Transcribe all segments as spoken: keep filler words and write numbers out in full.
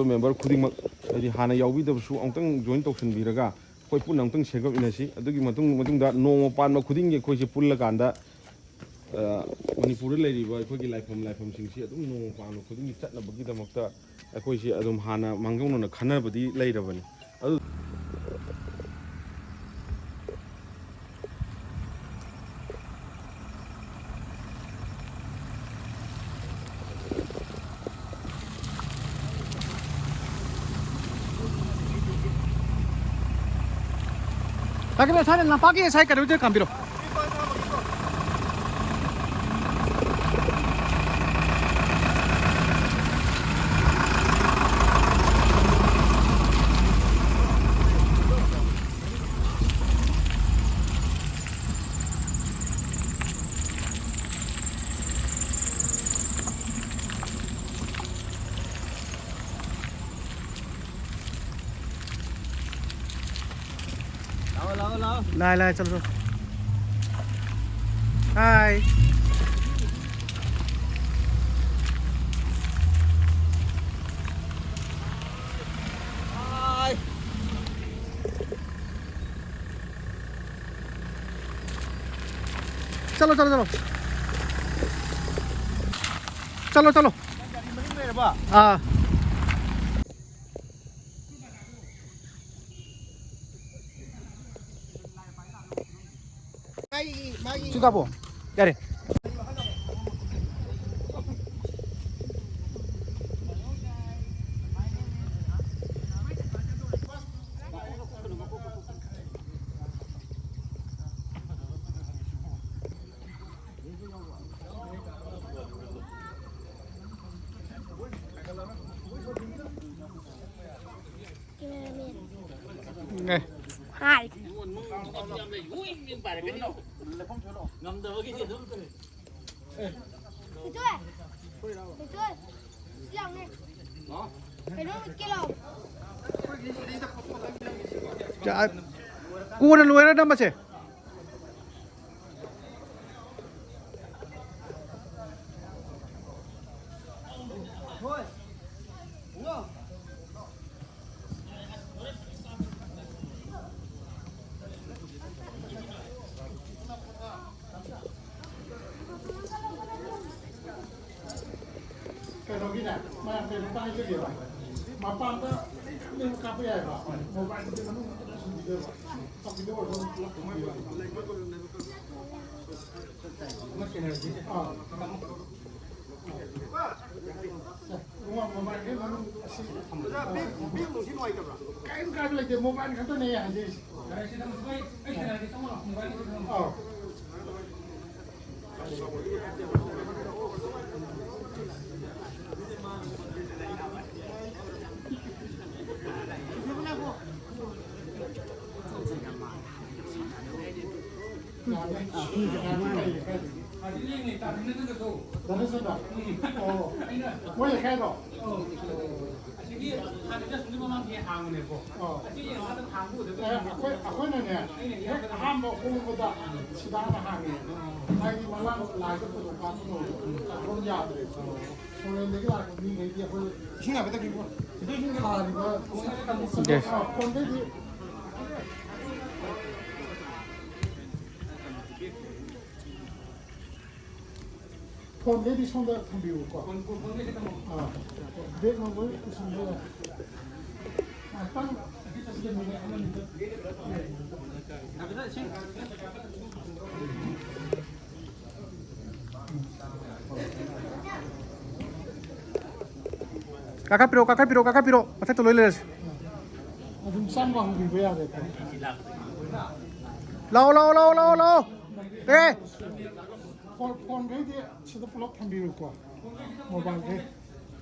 Member ꯈꯨꯗꯤꯡꯃꯛ, ꯍꯥꯏꯗꯤ ꯍꯥꯟꯅ ꯌꯥꯎꯕꯤꯗꯕꯁꯨ ꯑꯃꯨꯛꯇꯪ ꯖꯣꯏꯟ ꯇꯧꯁꯤꯟꯕꯤꯔꯒ ꯑꯩꯈꯣꯏ ꯄꯨꯟꯅ ꯑꯃꯨꯛꯇꯪ ꯁꯦꯝꯒꯠꯃꯤꯟꯅꯁꯤ꯫ ꯑꯗꯨꯒꯤ ꯃꯇꯨꯡ, ꯃꯇꯨꯡꯗ ꯅꯣꯡꯃ ꯄꯥꯟꯕ ꯈꯨꯗꯤꯡꯒꯤ ꯑꯩꯈꯣꯏꯁꯦ ꯄꯨꯜꯂꯀꯥꯟꯗ, ꯑ, ꯃꯅꯤꯄꯨꯔꯗ ꯂꯩꯔꯤꯕ ꯑꯩꯈꯣꯏꯒꯤ ꯂꯥꯏꯐꯝ, ꯂꯥꯏꯐꯝꯁꯤꯡꯁꯤ ꯑꯗꯨꯝ ꯅꯣꯡꯃ ꯄꯥꯟꯕ ꯈꯨꯗꯤꯡꯒꯤ ꯆꯠꯅꯕꯒꯤꯗꯃꯛꯇ ꯑꯩꯈꯣꯏꯁꯦ ꯑꯗꯨꯝ ꯍꯥꯟꯅ ꯃꯥꯡꯖꯧꯅꯅ ꯈꯟꯅꯕꯗꯤ ꯂꯩꯔꯕꯅꯤ꯫ ꯑꯗꯨ ꯂꯥꯛꯀꯦ, ꯁ꯭ꯋꯥꯏꯗ ꯂꯝꯄꯥꯛꯀꯤ ꯁ꯭ꯋꯥꯏ ꯀꯩꯅꯣꯗ ꯈꯥꯝꯕꯤꯔꯣ꯫ ꯂꯥꯛꯑꯣ, ꯂꯥꯛꯑꯣ, ꯂꯥꯛꯑꯣ꯫ ꯂꯥꯛꯑꯦ, ꯂꯥꯛꯑꯦ, ꯆꯠꯂꯣ, ꯆꯠꯂꯣ꯫ ꯍꯥꯏ꯫ ꯍꯥꯏ꯫ ꯆꯠꯂꯣ, ꯆꯠꯂꯣ, ꯆꯠꯂꯣ꯫ ꯆꯠꯂꯣ, ꯆꯠꯂꯣ꯫ ꯅꯪ ꯒꯥꯔꯤ ꯃꯅꯤꯡ ꯂꯩꯔꯕ? ꯑꯥ꯫ ꯃꯥꯒꯤ, ꯃꯥꯒꯤ ꯁꯤ ꯀꯥꯞꯄꯣ꯫ ꯌꯥꯔꯦ꯫ ꯉꯥꯏ꯫ ꯍꯥꯏ꯫ ꯊꯣꯏꯊꯣꯏ! ꯊꯣꯏꯊꯣꯏ! ꯁꯤ ꯂꯥꯎꯅꯦ꯫ ꯀꯩꯅꯣ ꯎꯠꯀꯦ ꯂꯥꯎ꯫ ꯆꯥ-, ꯀꯣꯟꯅ ꯂꯣꯏꯔ ꯅꯝꯃꯁꯦ꯫ ꯍꯣꯏ꯫ ꯕꯨꯡꯉꯣ꯫ ꯀꯩꯅꯣꯝꯇ ꯍꯥꯏꯖꯒꯦꯕ꯫ ꯃꯄꯥꯟꯗ ꯀꯥꯞꯄ ꯌꯥꯏꯕ, ꯃꯣꯕꯥꯏꯜꯗꯤ ꯃꯅꯨꯡꯗ ꯁꯤꯟꯕꯤꯗꯣꯏꯕ꯫ ꯆꯧꯀꯤꯗ ꯑꯣꯏꯔꯁꯨ ꯄꯨꯂꯞ ꯊꯝꯕꯤꯔꯣ꯫ ꯑꯥ꯫ ꯁꯦ, ꯏꯕꯨꯡꯉꯣ, ꯃꯣꯕꯥꯏꯜꯒꯤ ꯃꯅꯨꯡ ꯑꯁꯤ ꯀꯔꯤꯝ ꯀꯥꯏꯕ ꯂꯩꯇꯦ, ꯃꯣꯕꯥꯏꯜ ꯈꯛꯇꯅꯦ ꯍꯥꯏꯖꯔꯤꯁꯦ꯫ ꯑꯥꯎ꯫ ꯙꯅꯦꯁꯣꯔꯗ? ꯑꯣ, ꯃꯣꯏ ꯂꯩꯀꯥꯏꯗꯣ? ꯑꯣ꯫ ꯑꯦ, ꯑꯩꯈꯣꯏ, ꯑꯩꯈꯣꯏꯅꯅꯦ, ꯍꯦꯛ ꯑꯍꯥꯟꯕ ꯍꯣꯡꯕꯗ ꯁꯤꯗ ꯍꯥꯟꯅ ꯍꯥꯡꯉꯦ꯫ ꯍꯥꯏꯗꯤ ꯃꯃꯥꯡ ꯂꯥꯏꯗ ꯐꯣꯇꯣ ꯀꯥꯞꯄ ꯇꯧꯕꯗꯣ ꯌꯥꯗ꯭ꯔꯦ꯫ ꯐꯣꯔꯦꯟꯗꯒꯤ ꯂꯥꯛꯄ ꯃꯤꯈꯩꯗꯤ ꯑꯩꯈꯣꯏ ꯏꯁꯤꯡ ꯍꯥꯏꯐꯦꯠꯇ ꯄꯤꯕ꯭ꯔꯣ? ꯊꯥꯔꯤꯕ ꯐꯣꯟꯗꯩꯗꯤ ꯐꯣꯟꯗꯩꯗꯤ ꯁꯣꯝꯗ ꯊꯝꯕꯤꯌꯨꯀꯣ꯫ ꯐꯣꯟ, ꯐꯣꯟ, ꯐꯣꯟꯗꯩꯗꯤ ꯊꯝꯃꯣ꯫ ꯑꯥ, ꯕꯦꯛ ꯅꯝꯕꯔ ꯄꯨꯁꯤꯟꯕ ꯌꯥꯏ꯫ ꯉꯥꯏꯍꯥꯛꯇꯪ ꯁꯤꯗ ꯃꯤꯅꯤꯠ ꯑꯃ ꯑꯅꯤꯗ꯫ ꯀꯥꯈꯠꯄꯤꯔꯣ, ꯀꯥꯈꯠꯄꯤꯔꯣ, ꯀꯥꯈꯠꯄꯤꯔꯣ꯫ ꯃꯊꯛꯇ ꯂꯣꯏ ꯂꯩꯔꯁꯤ꯫ ꯑꯗꯨꯝ ꯆꯪꯕ ꯍꯧꯕꯤꯕ ꯌꯥꯔꯦꯀꯣ꯫ ꯂꯥꯛꯑꯣ, ꯂꯥꯛꯑꯣ, ꯂꯥꯛꯑꯣ, ꯂꯥꯛꯑꯣ, ꯂꯥꯛꯑꯣ꯫ ꯑꯦ! ꯐꯣꯟ, ꯐꯣꯟꯈꯩꯗꯤ ꯁꯤꯗ ꯄꯨꯂꯞ ꯊꯝꯕꯤꯔꯨꯀꯣ, ꯃꯣꯕꯥꯏꯜꯈꯩ꯫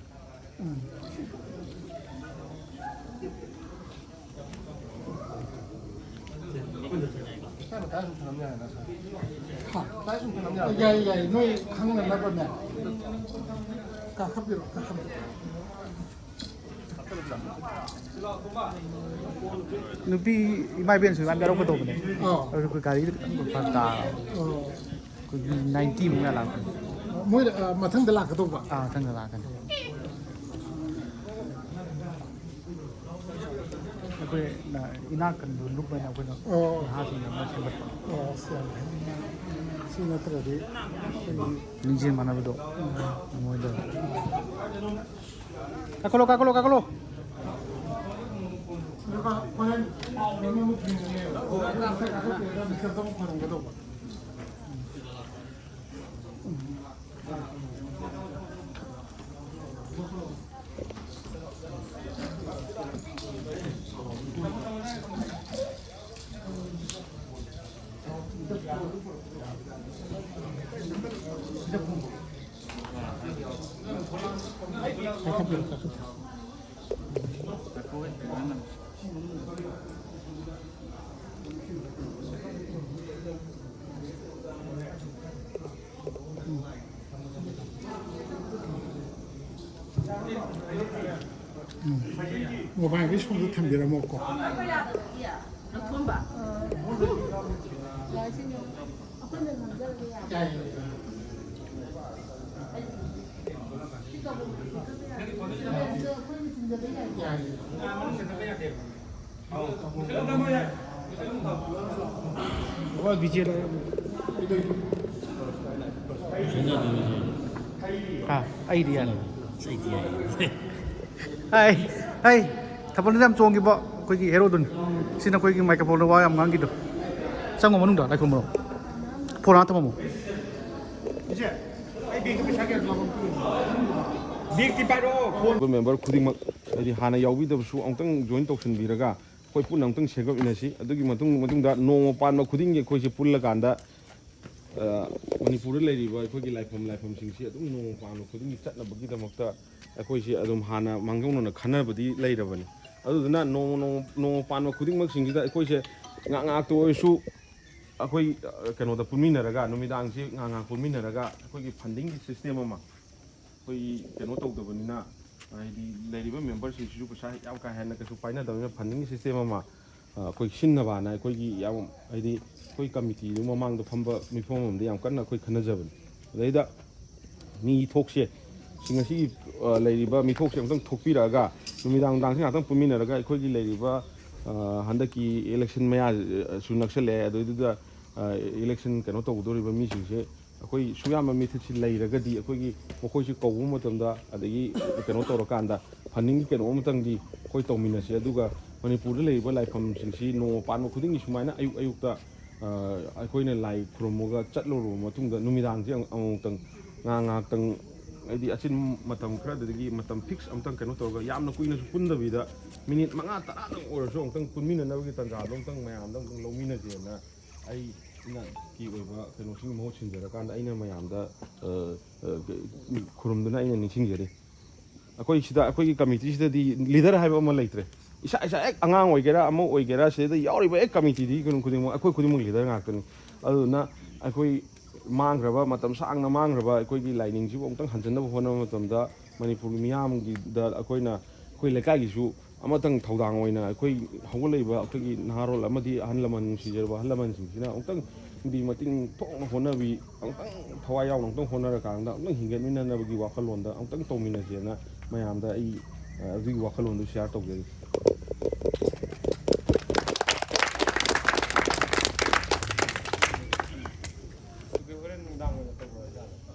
ꯎꯝ꯫ ꯍꯥ? ꯌꯥꯏ, ꯌꯥꯏ, ꯅꯣꯏ ꯈꯪꯅꯅꯕꯅꯦ꯫ ꯀꯥꯈꯠꯄꯤꯔꯣ, ꯀꯥꯈꯠꯄꯤꯔꯣ꯫ ꯅꯨꯄꯤ ꯏꯃꯥ ꯏꯕꯦꯟꯁꯨ ꯏꯕꯥꯅꯤ ꯌꯥꯎꯔꯛꯀꯗꯧꯕꯅꯦ꯫ ꯑꯥ꯫ ꯑꯗꯨ ꯑꯩꯈꯣꯏ ꯒꯥꯔꯤꯗ ꯈꯤꯇꯪ ꯐꯔꯛ ꯇꯥꯔꯕ꯫ ꯑꯣ꯫ ꯑꯩꯈꯣꯏ ꯃꯤ ꯅꯥꯏꯟꯇꯤ ꯃꯨꯛ ꯂꯥꯛꯄꯅꯤ꯫ ꯃꯣꯏ, ꯑ, ꯃꯊꯪꯗ ꯂꯥꯛꯀꯗꯧꯕ? ꯑꯥ, ꯃꯊꯪꯗ ꯂꯥꯛꯀꯅꯤ꯫ ꯑꯩꯈꯣꯏ ꯅ-, ꯏꯅꯥꯛ ꯈꯨꯟꯕ ꯂꯨꯞ ꯍꯥꯏꯅ ꯑꯩꯈꯣꯏꯅ ꯑꯣ꯫ ꯅꯍꯥꯁꯤꯡꯅ ꯑꯃ ꯁꯦꯝꯒꯠꯄ꯫ ꯑꯣ, ꯑꯁ, ꯌꯥꯝ ꯐꯩ꯫ ꯁꯤ ꯅꯠꯇ꯭ꯔꯗꯤ ꯑꯩꯈꯣꯏꯒꯤ ꯂꯤꯡꯖꯦꯜ ꯃꯥꯟꯅꯕꯗꯣ ꯎꯝ꯫ ꯃꯣꯏꯗ ꯀꯥꯈꯠꯂꯣ, ꯀꯥꯈꯠꯂꯣ, ꯀꯥꯈꯠꯂꯣ꯫ ꯎꯝ꯫ ꯃꯣꯕꯥꯏꯜꯒꯤ ꯁꯣꯝꯗ ꯊꯝꯕꯤꯔꯝꯃꯣꯀꯣ꯫ ꯍꯥ, ꯑꯩꯗꯤ ꯌꯥꯔꯦ꯫ ꯍꯥꯏ, ꯍꯥꯏ, ꯊꯥꯕꯜꯗ ꯌꯥꯝ ꯆꯣꯡꯈꯤꯕ ꯑꯩꯈꯣꯏꯒꯤ ꯍꯦꯔꯣꯗꯨꯅꯤ꯫ ꯁꯤꯅ ꯑꯩꯈꯣꯏꯒꯤ ꯃꯥꯏꯀ꯭ꯔꯣꯐꯣꯟꯗ ꯋꯥ ꯌꯥꯝ ꯉꯥꯡꯈꯤꯗꯣ꯫ ꯆꯪꯉꯣ ꯃꯅꯨꯡꯗ, ꯂꯥꯏ ꯈꯨꯔꯨꯝꯃꯨꯔꯣ꯫ ꯐꯣꯟ ꯑꯥ ꯊꯝꯃꯝꯃꯣ꯫ ꯏꯆꯦ, ꯑꯩ ꯕꯦꯒꯇ ꯄꯩꯁꯥ ꯀꯌꯥ ꯂꯧꯔꯝꯒꯦ? ꯕꯦꯒꯇꯤ ꯄꯥꯏꯔꯛꯑꯣ, ꯐꯣꯟ꯫ ꯑꯩꯈꯣꯏ ꯃꯦꯝꯕꯔ ꯈꯨꯗꯤꯡꯃꯛ, ꯍꯥꯏꯗꯤ ꯍꯥꯟꯅ ꯌꯥꯎꯕꯤꯗꯕꯁꯨ ꯑꯃꯨꯛꯇꯪ ꯖꯣꯏꯟ ꯇꯧꯁꯤꯟꯕꯤꯔꯒ ꯑꯩꯈꯣꯏ ꯄꯨꯟꯅ ꯑꯃꯨꯛꯇꯪ ꯁꯦꯝꯒꯠꯃꯤꯟꯅꯁꯤ꯫ ꯑꯗꯨꯒꯤ ꯃꯇꯨꯡ, ꯃꯇꯨꯡꯗ ꯅꯣꯡꯃ ꯄꯥꯟꯕ ꯈꯨꯗꯤꯡꯒꯤ ꯑꯩꯈꯣꯏꯁꯦ ꯄꯨꯜꯂꯀꯥꯟꯗ, ꯑ, ꯃꯅꯤꯄꯨꯔꯗ ꯂꯩꯔꯤꯕ ꯑꯩꯈꯣꯏꯒꯤ ꯂꯥꯏꯐꯝ, ꯂꯥꯏꯐꯝꯁꯤꯡꯁꯤ ꯑꯗꯨꯝ ꯅꯣꯡꯃ ꯄꯥꯟꯕ ꯈꯨꯗꯤꯡꯒꯤ ꯆꯠꯅꯕꯒꯤꯗꯃꯛꯇ ꯑꯩꯈꯣꯏꯁꯦ ꯑꯗꯨꯝ ꯍꯥꯟꯅ ꯃꯥꯡꯖꯧꯅꯅ ꯈꯟꯅꯕꯗꯤ ꯂꯩꯔꯕꯅꯤ꯫ ꯑꯗꯨꯗꯨꯅ ꯅꯣꯡꯃ, ꯅꯣꯡꯃ, ꯅꯣꯡꯃ ꯄꯥꯟꯕ ꯈꯨꯗꯤꯡꯃꯛꯁꯤꯡꯁꯤꯗ ꯑꯩꯈꯣꯏꯁꯦ ꯉꯥꯏꯍꯥꯛ ꯉꯥꯏꯍꯥꯛꯇ ꯑꯣꯏꯔꯁꯨ ꯑꯩꯈꯣꯏ, ꯑ, ꯀꯩꯅꯣꯗ ꯄꯨꯟꯃꯤꯟꯅꯔꯒ, ꯅꯨꯃꯤꯗꯥꯡꯁꯤ ꯉꯥꯏꯍꯥꯛ ꯉꯥꯏꯍꯥꯛ ꯄꯨꯟꯃꯤꯟꯅꯔꯒ ꯑꯩꯈꯣꯏꯒꯤ ꯐꯟꯗꯤꯡꯒꯤ ꯁꯤꯁꯇꯦꯝ ꯑꯃ, ꯑꯩꯈꯣꯏ ꯀꯩꯅꯣ ꯇꯧꯗꯕꯅꯤꯅ, ꯍꯥꯏꯗꯤ ꯂꯩꯔꯤꯕ ꯃꯦꯝꯕꯔꯁꯤꯡꯁꯤꯁꯨ ꯄꯩꯁꯥ ꯌꯥꯝ ꯀꯥ ꯍꯦꯟꯅ ꯀꯩꯁꯨ ꯄꯥꯏꯅꯗꯕꯅꯤꯅ, ꯐꯟꯗꯤꯡꯒꯤ ꯁꯤꯁꯇꯦꯝ ꯑꯃ, ꯑ, ꯑꯩꯈꯣꯏ ꯁꯤꯟꯅꯕꯅ ꯑꯩꯈꯣꯏꯒꯤ ꯌꯥꯝ, ꯍꯥꯏꯗꯤ ꯑꯩꯈꯣꯏ ꯀꯃꯤꯇꯤꯗꯨ ꯃꯃꯥꯡꯗ ꯐꯝꯕ ꯃꯤꯐꯝ ꯑꯃꯗ ꯌꯥꯝ ꯀꯟꯅ ꯑꯩꯈꯣꯏ ꯈꯟꯅꯖꯕꯅꯤ꯫ ꯑꯗꯩꯗ ꯃꯤ ꯊꯣꯛꯁꯦ, ꯁꯤ ꯉꯁꯤꯒꯤ, ꯑ, ꯂꯩꯔꯤꯕ ꯃꯤꯊꯣꯛꯁꯦ ꯑꯃꯨꯛꯇꯪ ꯊꯣꯛꯄꯤꯔꯛꯑꯒ, ꯅꯨꯃꯤꯗꯥꯡ ꯅꯨꯡꯗꯥꯡꯁꯦ ꯉꯥꯛꯇꯪ ꯄꯨꯟꯃꯤꯟꯅꯔꯒ, ꯑꯩꯈꯣꯏꯒꯤ ꯂꯩꯔꯤꯕ, ꯑ, ꯍꯟꯗꯛꯀꯤ ꯏꯂꯦꯛꯁꯟ ꯃꯌꯥꯁꯨ ꯅꯛꯁꯜꯂꯛꯑꯦ, ꯑꯗꯨꯏꯗꯨꯗ, ꯑ, ꯏꯂꯦꯛꯁꯟ ꯀꯩꯅꯣ ꯇꯧꯒꯗꯧꯔꯤꯕ ꯃꯤꯁꯤꯡꯁꯦ ꯑꯩꯈꯣꯏ ꯁꯨꯛꯌꯥꯝꯕ ꯃꯤꯊꯠꯁꯤ ꯂꯩꯔꯒꯗꯤ ꯑꯩꯈꯣꯏꯒꯤ ꯃꯈꯣꯏꯁꯤ ꯀꯧꯕ ꯃꯇꯝꯗ, ꯑꯗꯒꯤ ꯀꯩꯅꯣ ꯇꯧꯔꯀꯥꯟꯗ, ꯐꯟꯗꯤꯡꯒꯤ ꯀꯩꯅꯣ ꯑꯃꯇꯪꯗꯤ ꯑꯩꯈꯣꯏ ꯇꯧꯃꯤꯟꯅꯁꯤ꯫ ꯑꯗꯨꯒ ꯃꯅꯤꯄꯨꯔꯗ ꯂꯩꯔꯤꯕ ꯂꯥꯏꯐꯝꯁꯤꯡꯁꯤ ꯅꯣꯡꯃ ꯄꯥꯟꯕ ꯈꯨꯗꯤꯡꯒꯤ ꯁꯨꯃꯥꯏꯅ ꯑꯌꯨꯛ ꯑꯌꯨꯛꯇ, ꯑ, ꯑꯩꯈꯣꯏꯅ ꯂꯥꯏ ꯈꯨꯔꯨꯝꯃꯒ ꯆꯠꯂꯨꯔꯕ ꯃꯇꯨꯡꯗ, ꯅꯨꯃꯤꯗꯥꯡꯁꯦ ꯑꯃꯨꯛ, ꯑꯃꯨꯛꯇꯪ ꯉꯥꯏꯍꯥꯛ ꯉꯥꯏꯍꯥꯛꯇꯪ, ꯍꯥꯏꯗꯤ ꯑꯆꯤꯟ ꯃꯇꯝ ꯈꯔꯗꯨꯗꯒꯤ ꯃꯇꯝ ꯐꯤꯛꯁ ꯑꯃꯇꯪ ꯀꯩꯅꯣ ꯇꯧꯔꯒ, ꯌꯥꯝꯅ ꯀꯨꯏꯅꯁꯨ ꯄꯨꯟꯗꯕꯤꯗ, ꯃꯤꯅꯤꯠ ꯃꯉꯥ ꯇꯔꯥꯗꯪ ꯑꯣꯏꯔꯁꯨ ꯑꯃꯨꯛꯇꯪ ꯄꯨꯟꯃꯤꯟꯅꯅꯕꯒꯤ ꯇꯥꯟꯖꯥꯗꯣ ꯑꯃꯨꯛꯇꯪ ꯃꯌꯥꯝꯗ ꯑꯃꯨꯛꯇꯪ ꯂꯧꯃꯤꯟꯅꯁꯦꯅ ꯑꯩꯅ ꯀꯤ ꯑꯣꯏꯕ ꯀꯩꯅꯣꯁꯤꯡꯒꯤ ꯃꯍꯨꯠ ꯁꯤꯟꯖꯔꯀꯥꯟꯗ ꯑꯩꯅ ꯃꯌꯥꯝꯗ, ꯑ, ꯑ, ꯈꯨꯔꯨꯝꯗꯨꯅ ꯑꯩꯅ ꯅꯤꯡꯁꯤꯡꯖꯔꯤ꯫ ꯑꯩꯈꯣꯏ ꯁꯤꯗ, ꯑꯩꯈꯣꯏꯒꯤ ꯀꯃꯤꯇꯤꯁꯤꯗꯗꯤ ꯂꯤꯗꯔ ꯍꯥꯏꯕ ꯑꯃ ꯂꯩꯇ꯭ꯔꯦ꯫ ꯏꯁꯥ ꯏꯁꯥ ꯍꯦꯛ ꯑꯉꯥꯡ ꯑꯣꯏꯒꯦꯔꯥ, ꯑꯃ ꯑꯣꯏꯒꯦꯔꯥ, ꯁꯤꯗ ꯌꯥꯎꯔꯤꯕ ꯍꯦꯛ ꯀꯃꯤꯇꯤꯗꯤ ꯀꯩꯅꯣ ꯈꯨꯗꯤꯡꯃꯛ, ꯑꯩꯈꯣꯏ ꯈꯨꯗꯤꯡꯃꯛ ꯂꯤꯗꯔ ꯉꯥꯛꯇꯅꯤ꯫ ꯑꯗꯨꯅ ꯑꯩꯈꯣꯏ ꯃꯥꯡꯈ꯭ꯔꯕ, ꯃꯇꯝ ꯁꯥꯡꯅ ꯃꯥꯡꯈ꯭ꯔꯕ ꯑꯩꯈꯣꯏꯒꯤ ꯂꯥꯏꯅꯤꯡꯁꯤꯕꯨ ꯑꯃꯨꯛꯇꯪ ꯍꯟꯖꯤꯟꯅꯕ ꯍꯣꯠꯅꯕ ꯃꯇꯝꯗ, ꯃꯅꯤꯄꯨꯔꯒꯤ ꯃꯤꯌꯥꯝꯒꯤꯗ ꯑꯩꯈꯣꯏꯅ, ꯑꯩꯈꯣꯏ ꯂꯩꯀꯥꯏꯒꯤꯁꯨ ꯑꯃꯇꯪ ꯊꯧꯗꯥꯡ ꯑꯣꯏꯅ, ꯑꯩꯈꯣꯏ ꯍꯧꯒꯠꯂꯛꯏꯕ ꯑꯩꯈꯣꯏꯒꯤ ꯅꯍꯥꯔꯣꯜ ꯑꯃꯗꯤ ꯑꯍꯜ ꯂꯃꯟ, ꯅꯨꯡꯁꯤꯖꯔꯕ ꯑꯍꯜ ꯂꯃꯟꯁꯤꯡꯁꯤꯅ ꯑꯃꯨꯛꯇꯪꯗꯤ ꯃꯇꯦꯡ ꯊꯣꯛꯅ ꯍꯣꯠꯅꯕꯤ, ꯑꯃꯨꯛꯇꯪ ꯊꯋꯥꯏ ꯌꯥꯎꯅ ꯑꯃꯨꯛꯇꯪ ꯍꯣꯠꯅꯔꯀꯥꯟꯗ ꯑꯃꯨꯛꯇꯪ ꯍꯤꯡꯒꯠꯃꯤꯟꯅꯅꯕꯒꯤ ꯋꯥꯈꯜꯂꯣꯟꯗ ꯑꯃꯨꯛꯇꯪ ꯇꯧꯃꯤꯟꯅꯁꯦꯅ ꯃꯌꯥꯝꯗ ꯑꯩ, ꯑ, ꯑꯗꯨꯒꯤ ꯋꯥꯈꯜꯂꯣꯟꯗꯨ ꯁꯤꯌꯥꯔ ꯇꯧꯖꯔꯤ꯫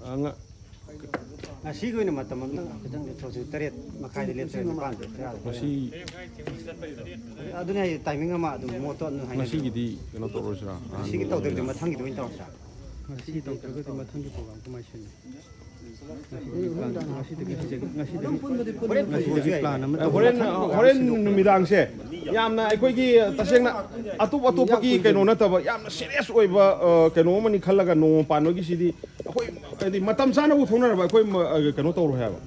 ꯑ, ꯉ-, ꯉꯁꯤꯒꯤ ꯑꯣꯏꯅ ꯃꯇꯝ ꯑꯝꯇꯪ ꯈꯤꯇꯪ ꯂꯦꯞꯊꯣꯛꯁꯤ꯫ ꯇꯔꯦꯠ ꯃꯈꯥꯏꯗ ꯂꯦꯞꯁꯤꯔ, ꯅꯤꯄꯥꯟꯗ ꯂꯦꯞꯁꯤꯔ? ꯉꯁꯤ ꯑꯗꯨꯅꯦ ꯍꯥꯏꯁꯦ, ꯇꯥꯏꯃꯤꯡ ꯑꯃ ꯑꯗꯨꯝ ꯃꯣꯠꯇꯣ ꯑꯗꯨꯝ ꯍꯥꯏꯅꯁꯤ꯫ ꯉꯁꯤꯒꯤꯗꯤ ꯀꯩꯅꯣ ꯇꯧꯔꯁꯤꯔꯥ? ꯉꯁꯤꯒꯤ ꯇꯧꯗꯕꯤꯗ ꯃꯊꯪꯒꯤꯗ ꯑꯣꯏꯅ ꯇꯧꯔꯁꯤꯔꯥ? ꯉꯁꯤꯒꯤ ꯇꯧꯗ꯭ꯔꯒꯗꯤ ꯃꯊꯪꯒꯤ ꯄ꯭ꯔꯣꯒ꯭ꯔꯥꯝ ꯀꯃꯥꯏꯅ ꯁꯤꯟꯅꯤ? ꯉꯁꯤꯗꯒꯤ ꯍꯧꯖꯤꯛ, ꯉꯁꯤꯗꯒꯤ, ꯉꯁꯤꯗꯒꯤ ꯄ꯭ꯂꯥꯟ ꯑꯃ ꯑꯦ, ꯇꯧ-, ꯍꯣꯔꯦꯟ, ꯍꯣꯔꯦꯟ ꯅꯨꯃꯤꯗꯥꯡꯁꯦ ꯌꯥꯝꯅ ꯑꯩꯈꯣꯏꯒꯤ ꯇꯁꯦꯡꯅ ꯑꯇꯣꯞ ꯑꯇꯣꯞꯄꯒꯤ ꯀꯩꯅꯣ ꯅꯠꯇꯕ, ꯌꯥꯝꯅ ꯁꯦꯔꯤꯌꯁ ꯑꯣꯏꯕ, ꯑ, ꯀꯩꯅꯣ ꯑꯃꯅꯤ ꯈꯜꯂꯒ ꯅꯣꯡꯃ ꯄꯥꯟꯕꯒꯤꯁꯤꯗꯤ ꯑꯩꯈꯣꯏ ꯍꯥꯏꯗꯤ ꯃꯇꯝ ꯆꯥꯅꯕꯨ ꯊꯣꯛꯅꯔꯕ ꯑꯩꯈꯣꯏ ꯃ-, ꯑ, ꯀꯩꯅꯣ ꯇꯧꯔꯣꯏ ꯍꯥꯏꯕ꯫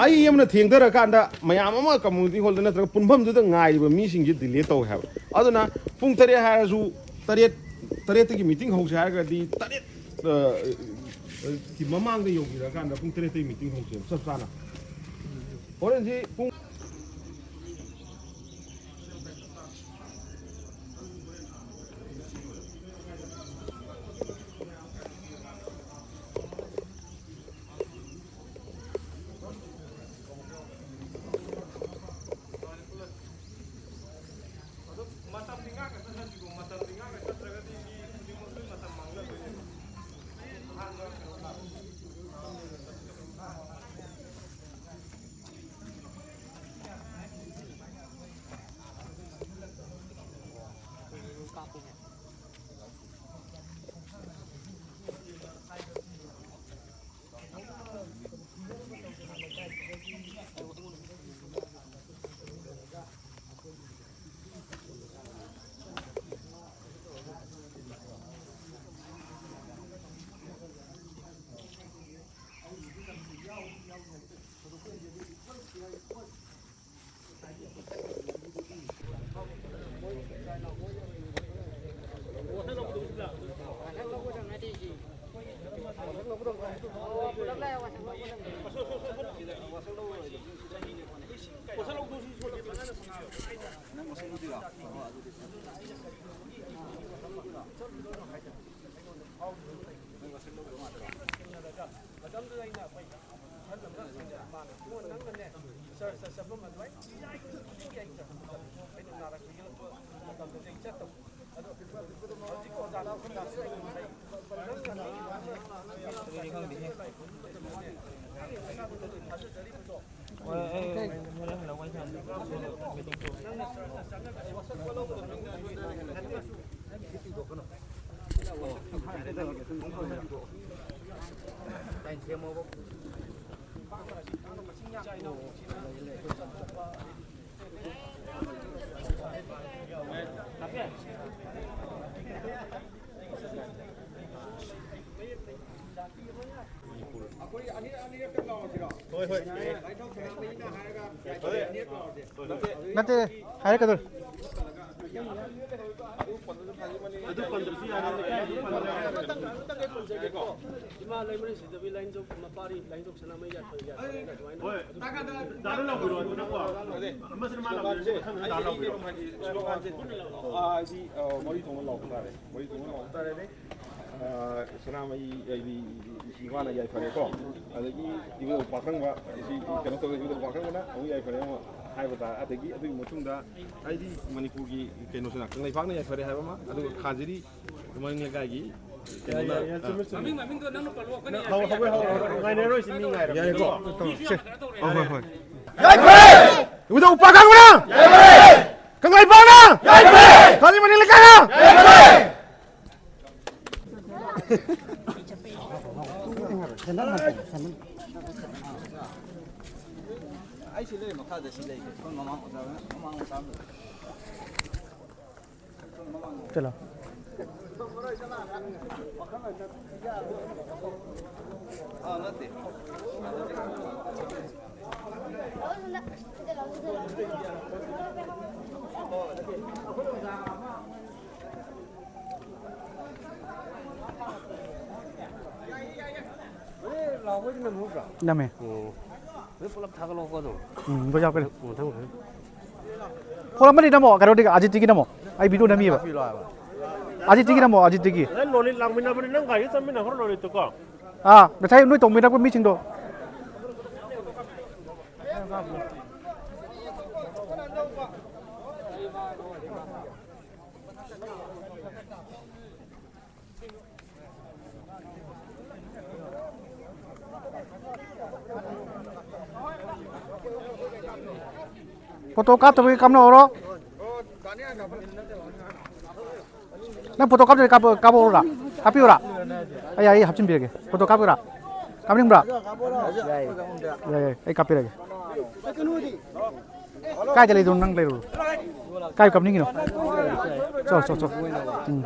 ꯑꯩ ꯑꯃꯅ ꯊꯦꯡꯊꯔꯀꯥꯟꯗ ꯃꯌꯥꯝ ꯑꯃ ꯀꯝꯃ꯭ꯌꯨꯅꯤꯇꯤ ꯍꯣꯜꯗ ꯅꯠꯇ꯭ꯔꯒ ꯄꯨꯟꯐꯝꯗꯨꯗ ꯉꯥꯏꯔꯤꯕ ꯃꯤꯁꯤꯡꯁꯦ ꯗꯤꯂꯦ ꯇꯧꯋꯦ ꯍꯥꯏꯕ꯫ ꯑꯗꯨꯅ ꯄꯨꯡ ꯇꯔꯦꯠ ꯍꯥꯏꯔꯁꯨ, ꯇꯔꯦꯠ, ꯇꯔꯦꯠꯇꯒꯤ ꯃꯤꯇꯤꯡ ꯍꯧꯁꯦ ꯍꯥꯏꯔꯒꯗꯤ ꯇꯔꯦꯠ, ꯑ, ꯑ, ꯀꯤ ꯃꯃꯥꯡꯗ ꯌꯧꯕꯤꯔꯀꯥꯟꯗ ꯄꯨꯡ ꯇꯔꯦꯠꯇꯒꯤ ꯃꯤꯇꯤꯡ ꯍꯧꯁꯦꯕ, ꯆꯞ ꯆꯥꯅ꯫ ꯍꯣꯔꯦꯟꯁꯤ ꯄꯨꯡ ꯃꯇꯝꯗꯨꯗ ꯑꯩꯅ ꯑꯩꯈꯣꯏ ꯑꯍꯜ ꯑꯃ ꯊꯦꯡꯅꯔꯦ꯫ ꯃꯥꯅ, "ꯏꯕꯨꯡꯉꯣ, ꯅꯪꯅꯅꯦ ꯆꯔꯆꯇ ꯆꯠꯐꯝ ꯑꯗꯨꯃꯥꯏꯅ ꯏꯔꯥꯏ ꯈꯨꯗꯤꯡꯒꯤ ꯑꯩ ꯆꯠꯄ ꯃꯇꯝꯗ ꯑꯩꯅ ꯅꯥꯔꯛꯄ ꯌꯦꯛꯂꯛꯄ ꯃꯇꯝꯗꯗꯤ ꯑꯩ ꯆꯠꯇꯕ꯫ ꯑꯗꯣ ꯍꯧꯖꯤꯛ ꯑꯣꯖꯥꯅ ꯑꯩꯈꯣꯏ ꯀ꯭ꯂꯥꯁ ꯂꯩ, ꯅꯪꯅ ꯃꯤ ꯑꯃ ꯈꯪꯗꯦꯍꯦ꯫ ꯅꯁꯥꯗ ꯊꯥꯖꯖꯔꯤꯕꯗꯣ ꯅꯠꯇꯦ, ꯍꯥꯏꯔꯛꯀꯗꯧꯔꯦ꯫ ꯏꯃꯥ ꯂꯩꯃꯔꯦꯟ ꯁꯤꯗꯕꯤ ꯂꯥꯏꯅꯤꯡꯊꯧ ꯃꯄꯥꯔꯤ ꯂꯥꯏꯅꯤꯡꯊꯧ ꯁꯅꯥꯃꯍꯤ ꯌꯥꯏꯐ ꯌꯥꯏꯐ ꯑꯗꯨꯃꯥꯏꯅ꯫ ꯍꯣꯏ, ꯗꯥꯗ ꯂꯥꯎꯕꯤꯔꯣ, ꯑꯗꯨꯅꯀꯣ꯫ ꯑꯃꯁꯤꯅ ꯃꯥ ꯂꯥꯎꯕꯤꯔꯣ, ꯃꯊꯪꯗ ꯗꯥ ꯂꯥꯎꯕꯤꯔꯣ꯫ ꯑ, ꯍꯥꯏꯗꯤ, ꯑ, ꯃꯔꯤ ꯊꯣꯡꯅ ꯂꯥꯎꯕ ꯇꯥꯔꯦ꯫ ꯃꯔꯤ ꯊꯣꯡꯅ ꯂꯥꯎꯕ ꯇꯥꯔꯦꯅꯦ꯫ ꯑ, ꯁꯅꯥꯃꯍꯤ ꯍꯥꯏꯗꯤ ꯏꯃꯥꯅ ꯌꯥꯏꯐꯔꯦꯀꯣ꯫ ꯑꯗꯒꯤ ꯏꯕꯨꯙꯧ ꯄꯥꯈꯪꯕ, ꯁꯤ ꯀꯩꯅꯣ ꯇꯧꯔꯦ, ꯏꯕꯨꯙꯧ ꯄꯥꯈꯪꯕꯅ ꯑꯃꯨꯛ ꯌꯥꯏꯐꯔꯦ ꯑꯃ ꯍꯥꯏꯕ ꯇꯥꯔꯦ꯫ ꯑꯗꯒꯤ ꯑꯗꯨꯒꯤ ꯃꯇꯨꯡꯗ ꯍꯥꯏꯗꯤ ꯃꯅꯤꯄꯨꯔꯒꯤ ꯀꯩꯅꯣꯁꯤꯅ ꯀꯪꯂꯩꯄꯥꯛꯅ ꯌꯥꯏꯐꯔꯦ ꯍꯥꯏꯕ ꯑꯃ, ꯑꯗꯨꯒ ꯈꯥꯖꯤꯔꯤ ꯃꯅꯤꯡ ꯂꯩꯀꯥꯏꯒꯤ ꯀꯩꯅꯣꯅ, ꯌꯥꯏ, ꯌꯥꯏ, ꯆꯨꯝꯃꯦ, ꯆꯨꯝꯃꯦ꯫ ꯃꯃꯤꯡ, ꯃꯃꯤꯡꯗꯣ ꯅꯪꯅ ꯄꯜꯂꯣ, ꯑꯩꯈꯣꯏꯅ ꯍꯧ-, ꯍꯧꯒꯦ, ꯍꯧꯒꯦ, ꯍꯧꯒꯦ, ꯍꯧꯒꯦ꯫ ꯉꯥꯏꯅꯔꯣꯏꯁꯤ, ꯃꯤ ꯉꯥꯏꯔꯝꯃꯦ꯫ ꯌꯥꯏꯀꯣ? ꯃꯤꯁꯨ ꯌꯥꯝ ꯀꯩꯅꯣ ꯇꯧꯔꯦ꯫ ꯍꯣꯏ, ꯍꯣꯏ꯫ ꯌꯥꯏꯐꯔꯦ! ꯏꯕꯨꯙꯧ ꯄꯥꯈꯪꯕꯅ! ꯌꯥꯏꯐꯔꯦ! ꯀꯪꯂꯩꯄꯥꯛꯅ! ꯌꯥꯏꯐꯔꯦ! ꯈꯥꯖꯤꯔꯤ ꯃꯅꯤꯡ ꯂꯩꯀꯥꯏꯅ! ꯌꯥꯏꯐꯔꯦ! ꯑꯩ ꯁꯤ ꯂꯩ, ꯃꯈꯥꯗ ꯁꯤ ꯂꯩꯒꯦ꯫ ꯑꯩꯈꯣꯏ ꯃꯃꯥꯡ ꯑꯣꯖꯥ, ꯃꯃꯥꯡ ꯑꯣꯖꯥ ꯑꯃ ꯂꯩ꯫ ꯆꯠꯂꯣ꯫ ꯑꯥ, ꯅꯠꯇꯦ꯫ ꯅꯝꯃꯦ꯫ ꯎꯝ꯫ ꯂꯣꯏ ꯄꯨꯂꯞ ꯊꯥꯒꯠꯂꯛꯑꯣꯀꯣ ꯑꯗꯨꯝ꯫ ꯎꯝ, ꯂꯣꯏ ꯌꯥꯎꯔꯛꯀꯅꯤ꯫ ꯃꯊꯪ ꯃꯊꯪ꯫ ꯐꯣꯟ ꯑꯃꯗꯤ ꯅꯝꯃꯣ, ꯀꯩꯅꯣꯗꯤ, ꯑꯖꯤꯠꯇꯤꯒꯤ ꯅꯝꯃꯣ꯫ ꯑꯩ ꯚꯤꯗꯤꯑꯣ ꯅꯝꯃꯤꯕ꯫ ꯍꯥꯞꯄꯤꯔꯣ ꯍꯥꯏꯕ꯫ ꯑꯖꯤꯠꯇꯤꯒꯤ ꯅꯝꯃꯣ, ꯑꯖꯤꯠꯇꯤꯒꯤ꯫ ꯅꯪ ꯂꯣꯂꯤꯠ ꯂꯥꯛꯃꯤꯟꯅꯕꯅꯤ, ꯅꯪ ꯒꯥꯔꯤ ꯆꯠꯃꯤꯟꯅꯈ꯭ꯔꯣ ꯂꯣꯂꯤꯠꯇꯨꯀꯣ꯫ ꯑꯥ, ꯉꯁꯥꯏ ꯅꯣꯏ ꯇꯣꯡꯃꯤꯟꯅꯔꯛꯄ ꯃꯤꯁꯤꯡꯗꯣ꯫ ꯐꯣꯇꯣ ꯀꯥꯞꯇꯕꯒꯤ ꯀꯥꯞꯅꯍꯧꯔꯣ꯫ ꯅꯪ ꯐꯣꯇꯣ ꯀꯥꯞꯇ꯭ꯔꯗꯤ ꯀꯥꯞꯄ-, ꯀꯥꯞꯄꯛꯎꯔꯥ? ꯀꯥꯞꯄꯤꯌꯨꯔꯥ? ꯑꯩ, ꯑꯩ ꯍꯥꯞꯆꯤꯟꯕꯤꯔꯒꯦ꯫ ꯐꯣꯇꯣ ꯀꯥꯞꯄꯤꯌꯨꯔꯥ? ꯀꯥꯞꯅꯤꯡꯕ꯭ꯔꯥ? ꯌꯥꯏ, ꯌꯥꯏ, ꯑꯩ ꯀꯥꯞꯄꯤꯔꯒꯦ꯫ ꯀꯥꯏꯗ ꯂꯩꯗꯣꯏꯅꯣ? ꯅꯪ ꯂꯩꯔꯨꯔꯣ꯫ ꯀꯥꯏ ꯀꯥꯞꯅꯤꯡꯉꯤꯅꯣ? ꯆꯣ, ꯆꯣ, ꯆꯣ꯫ ꯎꯝ꯫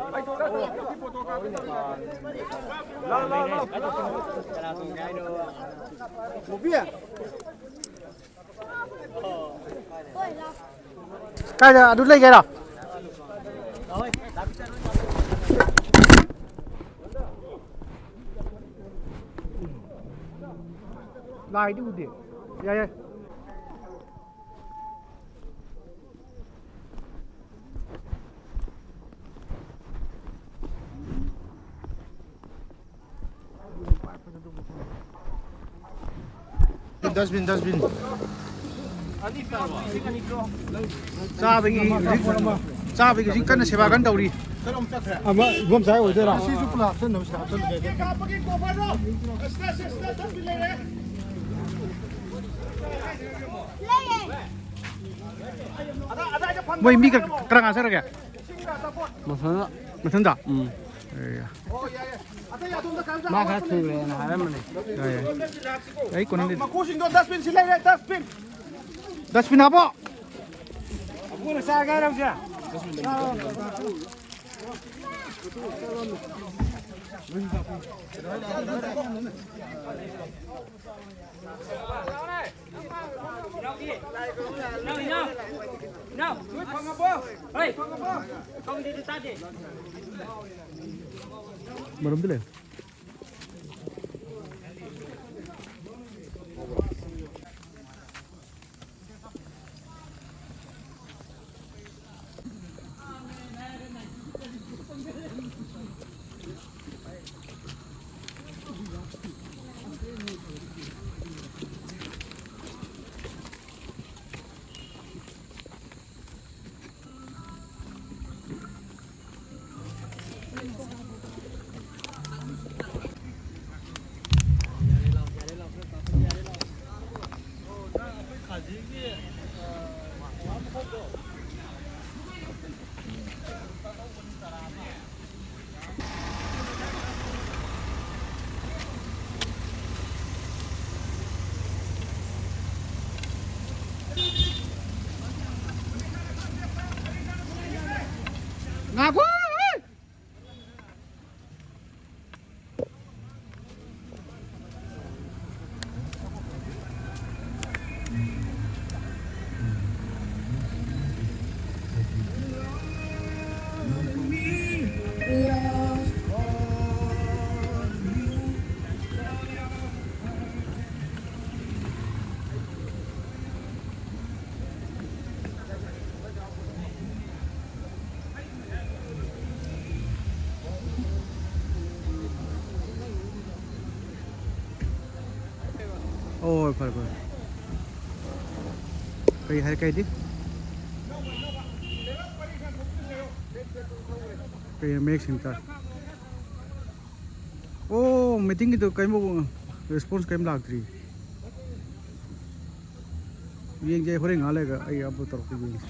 ꯀꯥꯏꯗ? ꯑꯗꯨ ꯂꯩꯒꯦꯔꯣ? ꯂꯥꯏꯗꯤ ꯎꯗꯦ꯫ ꯌꯥꯏ, ꯌꯥꯏ꯫ Dustbin, dustbin. ꯆꯥꯕꯒꯤ ꯍꯧꯖꯤꯛ, ꯆꯥꯕꯒꯤ ꯍꯧꯖꯤꯛ ꯀꯟꯅ ꯁꯦꯕꯥ ꯀꯟꯅ ꯇꯧꯔꯤ꯫ ꯑꯃ ꯏꯕꯣꯝꯆꯥ ꯑꯣꯏꯗꯣꯏꯔꯥ? ꯁꯤꯁꯨ ꯄꯨꯂꯞ ꯍꯥꯞꯆꯟꯅꯕ ꯁꯤꯗ ꯍꯥꯞꯆꯜꯂꯒꯦ꯫ ꯃꯣꯏ ꯃꯤ ꯀ-, ꯀꯅꯥ ꯀꯅꯥ ꯆꯠꯈ꯭ꯔꯒꯦ? ꯃꯊꯟꯗ꯫ ꯃꯊꯟꯗ? ꯎꯝ꯫ ꯑꯦ꯫ ꯃꯥ ꯈꯔ ꯊꯨꯔꯦꯅ ꯍꯥꯏꯔꯝꯕꯅꯦ꯫ ꯌꯥꯏ, ꯌꯥꯏ꯫ ꯑꯩ ꯀꯣꯟꯅꯗꯦ꯫ ꯃꯀꯨꯁꯤꯡꯗꯣ dustbin ꯁꯤ ꯂꯩꯔꯦ, dustbin꯫ Dustbin ꯍꯥꯞꯄꯣ꯫ ꯑꯕꯨꯡꯅ ꯆꯥꯒꯦ ꯍꯥꯏꯔꯣ ꯍꯧꯖꯤꯛ? ꯃꯔꯨꯝꯗꯤ ꯂꯩ꯫ ꯉꯥꯏꯈꯣ! ꯑꯣ, ꯍꯣꯏ, ꯐꯔꯦ, ꯐꯔꯦ꯫ ꯀꯔꯤ ꯍꯥꯏ, ꯀꯩꯗꯤ? ꯀꯩꯅꯣ ꯃꯌꯦꯛ ꯁꯦꯡꯇꯥ? ꯑꯣ, ꯃꯤꯇꯤꯡꯒꯤꯗꯣ ꯀꯩꯝ response ꯀꯩꯝ ꯂꯥꯛꯇ꯭ꯔꯤ꯫ ꯌꯦꯡꯒꯦ, ꯍꯣꯔꯦꯟ ꯉꯥꯏꯍꯥꯛ ꯂꯩꯔꯒ ꯑꯩ upload ꯇꯧꯔꯛꯀꯦ, ꯌꯦꯡꯒꯦ꯫